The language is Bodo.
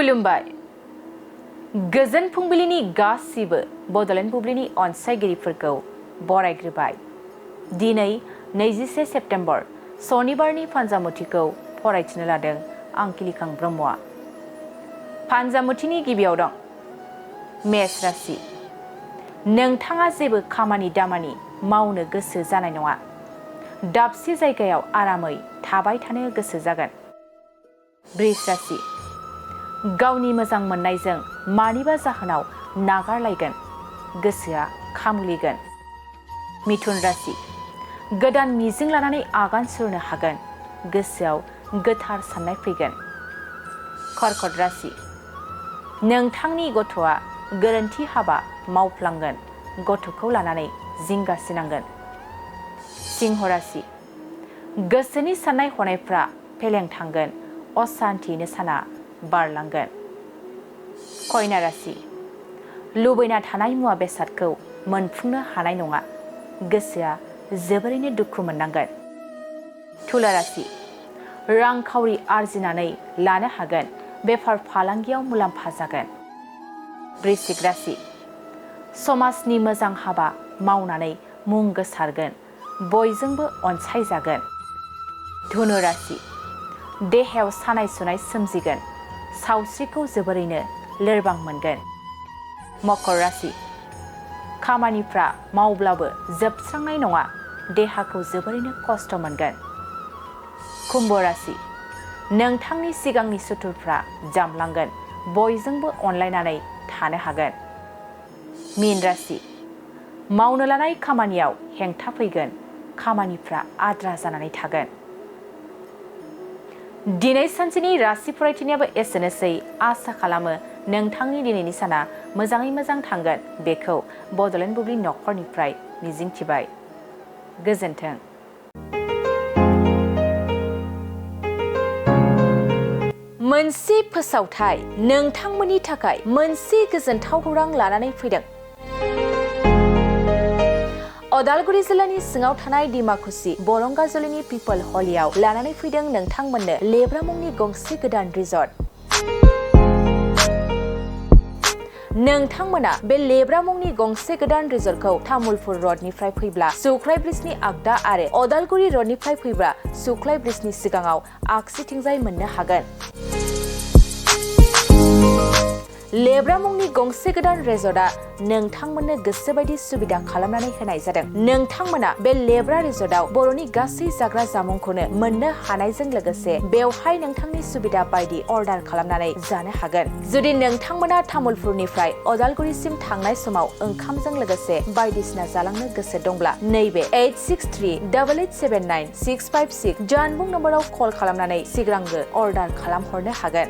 खुलुमबाय गोजोन फुंबिलिनि गासिबो बड'लेण्ड बुब्लिनि अनसायगिरिफोरखौ बरायग्रोबाय। दिनै 21 सेप्तेम्बर सनिबारनि फानजामुथिखौ फरायथिनो लादों आं किलिखां ब्रह्मआ। फानजामुथिनि गिबियाव दं मेष राशि। नोंथाङा जेबो खामानि दामानि मावनो गोसो जानाय नङा। दाबसे जायगायाव आरामै थाबाय थानो गोसो जागोन। वृष राशि। गावनि मोजां मोननायजों मानिबा जाहोनाव नागारलायगोन, गोसोआ खामग्लिगोन। मिथुन राशि। गोदान मिजिं लानानै आगान सुरनो हागोन, गोसोआव गोथार साननाय फैगोन। कर्कट राशि। नोंथांनि गथ'आ गोरोन्थि हाबा मावफ्लांगोन, गथ'खौ लानानै जिंगासिनांगोन। सिंह राशि। गोसोनि साननाय हनायफ्रा फेलें थांगोन, असान्थियैनो साना बारलांगोन। कन्या राशि। लुबैना थानाय मुवा बेसादखौ मोनफुंनो हानाय नङा, गोसोआ जोबोरैनो दुखु मोननांगोन। तुला राशि। रांखावरि आरजिनानै लानो हागोन, बेफार फालांगियाव मुलाम्फा जागोन। वृश्चिक राशि। समाजनि मोजां हाबा मावनानै मुं गोसारगोन, बयजोंबो अनसायजागोन। धनु राशि। देहायाव सानाय सुनाय सोमजिगोन, सावस्रिखौ जोबोरैनो लोरबां मोनगोन। मकर राशि। खामानिफ्रा मावब्लाबो जोबस्रांनाय नङा, देहाखौ जोबोरैनो खस्थ' मोनगोन। कुम्भ राशि। नोंथांनि सिगांनि सुथुरफ्रा जामलांगोन, बयजोंबो अनलायनानै थानो हागोन। मीन राशि। मावनो लानाय खामानियाव हेंथा फैगोन, खामानिफ्रा आद्रा जानानै थागोन। दिनै सानसेनि राशि फरायथिनायाबो एसेनोसै। आसा खालामो नोंथांनि दिनैनि साना मोजाङै मोजां थांगोन, बेखौ बड'लेण्ड बुब्लि नखरनिफ्राय मिजिंथिबाय। गोजोन्थों। मोनसे फोसावथाय नोंथांमोननि थाखाय मोनसे गोजोनथाव खौरां लानानै फैदों। अदालगुरि जिल्लानि सिङाव थानाय डिमाकुसि बरंगाजुलिनि पिपल हलियाव लानानै फैदों नोंथांमोननो लेब्रा मुंनि गंसे गोदान रिजर्ट। नोंथांमोना बे लेब्रा मुंनि गंसे गोदान रिजर्टखौ तामुलपुर रडनिफ्राय फैब्ला सुख्लाय ब्रिजनि आगदा आरो अदालगुरि रडनिफ्राय फैब्ला सुख्लाय ब्रिजनि सिगाङाव आगसिथिंजाय मोननो हागोन। लेब्रा मुंनि गंसे गोदान रिजर्टआ नोंथांमोननो गोसोबायदि सुबिदा खालामनानै होनाय जादों। नोंथांमोना बे लेब्रा रिजर्टआव बर'नि गासै जाग्रा जामुंखौनो मोननो हानायजों लोगोसे बेवहाय नोंथांनि सुबिदा बायदि अर्डार खालामनानै जानो हागोन। जुदि नोंथांमोना तामुलपुरनिफ्राय अदालगुरिसिम थांनाय समाव ओंखामजों लोगोसे बायदिसिना जालांनो गोसो दंब्ला नैबे 8638879656 जानबुं नम्बराव कल खालामनानै सिगांग्रो अर्डार खालामहरनो हागोन।